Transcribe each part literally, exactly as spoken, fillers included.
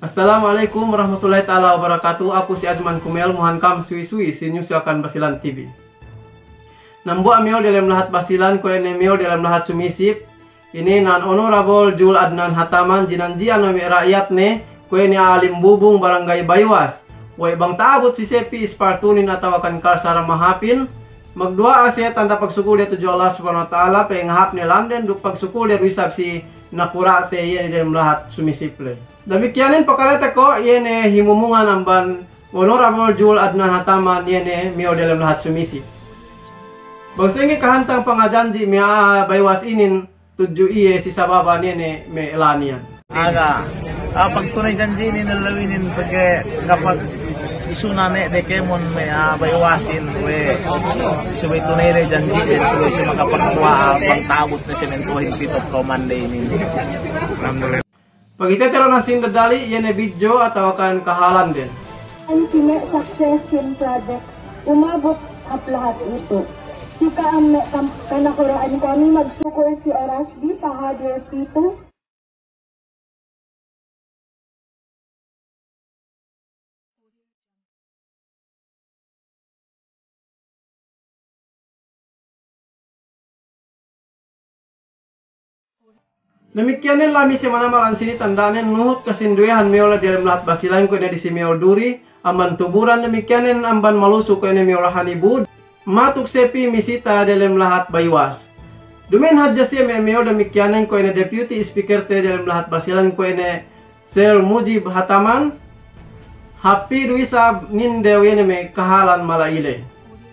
Assalamu alaikum warahmatullahi ta'ala wabarakatuh. Aku si Azman Kumel, muhan kam suwi-suwi si News Yakan Basilan T V. Nambuwa' miyol diyalem lahat Basilan, kuwe' ne miyol diyalem lahat Sumisip, inin an Honorable Jul Adnan Hataman, jinanji'an we' me' ra'iyatne, kuwe' ne a'a Limbubung, Barangay Baywas. We' bang ta'abut si siye pī ispartunin atawa kan kalsara mahāpin, magduwa'a siye tanda' pagsukulde tudju Allah Subhanahu wa Ta'ala, pangahāpne landen duk pagsukulde du isab si nakura'te iye ne diyalem lahat Sumisip ley. Damikiyanen pakalete ko' iye ne himumungan amban Honorable Jul Adnan Hataman, iye ne miyol diyalem lahat Sumisip. Bang sa'ingge kahantang pangajanji' me' a'a Baywas inin tudju iye si sababan iye ne me' lān iyan. Aga, ah, pagtuney janji' inin ellew inin pegge' kapag isuna ne de kēmon me' a'a Baywasin we' subey tuney de janji'den subey siye makapagduwa'a bang ta'abut ne siye mentuhin pitu' kawman de inin. Alhamdulillah. Pagitete du na sīn dadali, iye ne video atawa kan kahālanden. An si me' success sīn projects, umabut hap lahat itu. Si ka'am me' kam-, kanakura'an ku, ami magsukul si oras bi pahadir pitu. Damikiyanen lami si manamal ensini tanda'nen nuhut kasinduwehan miyol diyalem lahat Basilan kuwe' ne disi miyol Duri, amban Tuburan, damikiyanen amban Maluso kuwe' ne miyol Hanibud. Matuk siye pī misita diyalem lahat Baywas. Duma'in hadja siye me' miyol damikiyanen kuwe' ne Deputy Speaker te diyalem lahat Basilan kuwe' ne Sir Mujib Hataman, hap pī du isab nindew iye ne me' kahālan mala'i ley.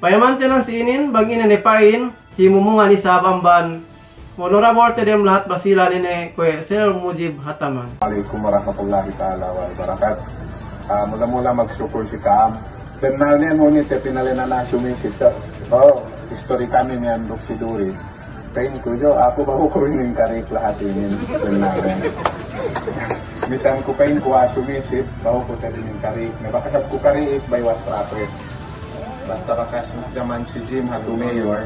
Payamanten si inin, bang ine ne pa'in, himumungan isab amban Honorable te diyalem lahat Basilan ine kuwe' Sir Mujib Hataman. Alaikum warahmatullahi ta'ala wabarakatuh. Ah, mula-mula magsukul si ka'am. Bennal ne muni te pinalena na Sumisip. Oh, istori kami niyan duk si Duri. Pa'inku jo, aku behu ku inin kari'ik lahat inin, bennal ne. Misan ku pa'inku a'a Sumisip, behu ku te inin kari'ik. Ne bakas hap ku kari'ik, Baywas Rapid. Basta bakas jaman si Jim hatu mayor,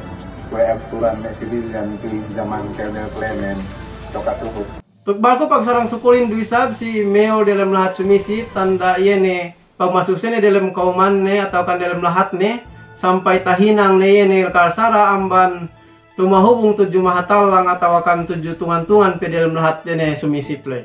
kuwe' agturan me' civilian pī jaman Colonel Clement, toka tuhut. Pagbaku pagsarang sukulin du isab si miyol diyalem lahat Sumisip, tanda' iye ne pagmasuse ne diyalem kawmanne atawa kan diyalem lahatne, sampay tahinang ne iye ne kalsara amban tumahubung tudju Mahatallang atawa kan tudju tungan-tungan pe diyalem lahat iye ne Sumisip ley.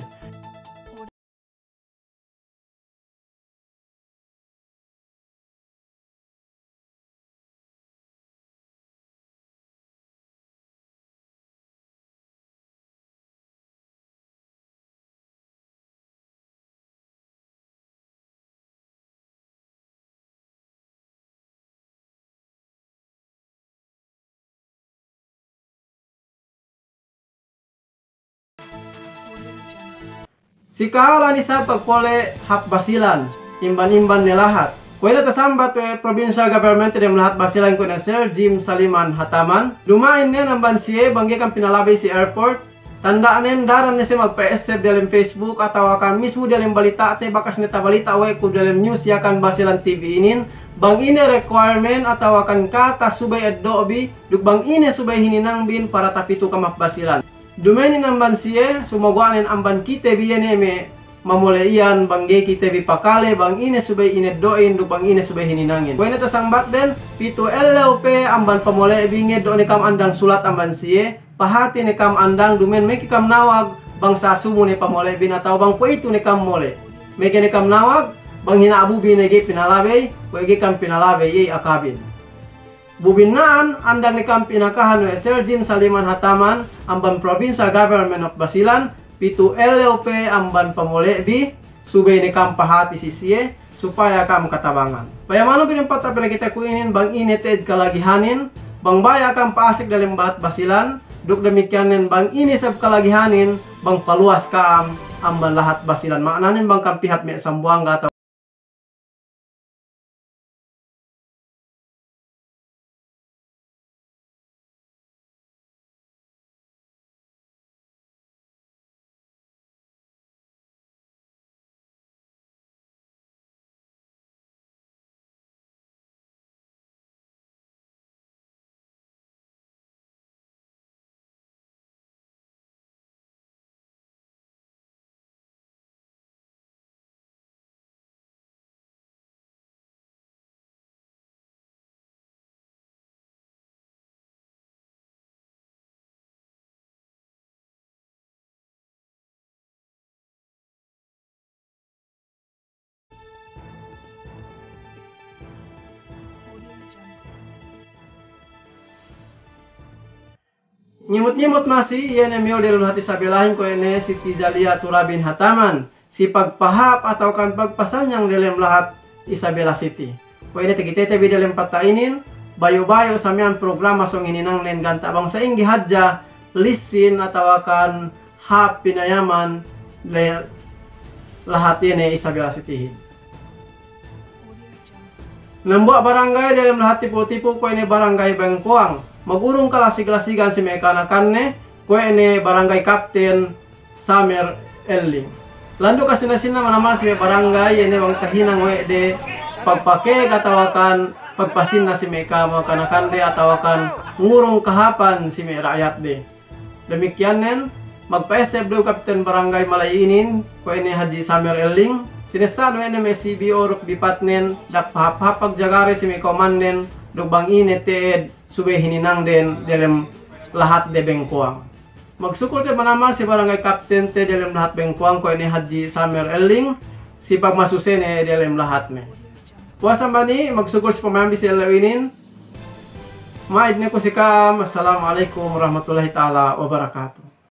Si kahālan isab pagpole' hap Basilan, imban-imban ne lahat. Kuwe' ne tasambat we' provincial government diyalem lahat Basilan kuwe' ne Sir Jim Saliman Hataman. Duma'in ne amban siye bang ga'i kam pinalabey si airport. Tanda'nen daran ne siye magpa'esseb diyalem Facebook atawa kan mismu diyalem balita'te bakas ne tabalita' we' ku diyalem News Yakan Basilan T V inin. Bang ine requirement atawa kan kata subey eddo'bi, duk bang ine subey hininangbin para tapitu kam hap Basilan. Duma'in amban siye, sumaguwa'nen amban kite bi iye ne me' mamole' iyan, bang ga'i kite bi pakale, bang ine subey ineddo'in, duk bang ine subey hininangin. Kuwe' ne tasambatden, pitu ellew pe amban pamole'bi ngeddo' ne kam andang sulat amban siye, pahati ne kam andang duma'in meke kam nawag, bang sasumu ne pamole'bin atawa bang kuwe'itu ne kam mole'. Meke ne kam nawag, bang hina'bubi ne ga'i pinalabey, kuwe' ga'i kam pinalabey, iye akabin. Bu binna'an, andang ne kam pinakahan we' Sir Jim Saliman Hataman, amban Provincial Government of Basilan, pitu ellew pe amban pamole'bi, subey ne kam pahati si siye, supaya kam katabangan. Payamanu bi ne pata' pinakite ku inin bang ine te'ed kalagihanin, bang baya' kam pa'asek diyalem lahat Basilan, duk damikiyanen bang ine isab kalagihanin, bang paluwas kam amban lahat Basilan. Ma'ananen bang kam pī hap me' Sambuwangga atawa Ngimut-ngimut masi, iye ne miyol delem lahat Isabelahin kuwe' ne Siti Jalia Turabin Hataman, si pagpahāp atawakan pagpasanyang delem lahat Isabela City. Kuwe' ne takitete bi delem pata' inin, bayu'-bayu' sa miya'an programa sōng hininangnen ganta' bang sa'ingge hadja lissin atawakan hāp pinayaman le lahat iye ne Isabela City. Dambuwa' barangay delem lahat Tipo-Tipo kuwe' ne Barangay Bengkuwang. Magurung kalasig-lasigan si me' kanakanne, kuwe' ne Barangay Kapten Samer Elling. Landu' kasinna-sinna manamal si me' barangay, iye ne bang tahinang we' de pagpakeg atawakan pagpasinna si me' kanakan de atawakan ngurung kahāpan si me' ra'yat de. Damikkiyan nen, magpa'esseb du Kapten Barangay Malayi inin, kuwe' ne Hadji Samer Elling, sinessa'an we' ne me' C B O duk dipatnen, duk pahāp-hāp pagjagade si me' kawmannen, duk bang ine te'ed subey hininangden delem lahat de Bengkuwang. Magsukul te manamal si Barangay Kapten te delem lahat Bengkuwang kuwe' ne Hadji Samer Elling, si pagmasusene delem lahatne. Puwas amban i, magsukul si pamayambi si ellew inin, ma'id ne ku si ka'am, assalamu alaikum warahmatullahi ta'ala wabarakatuh.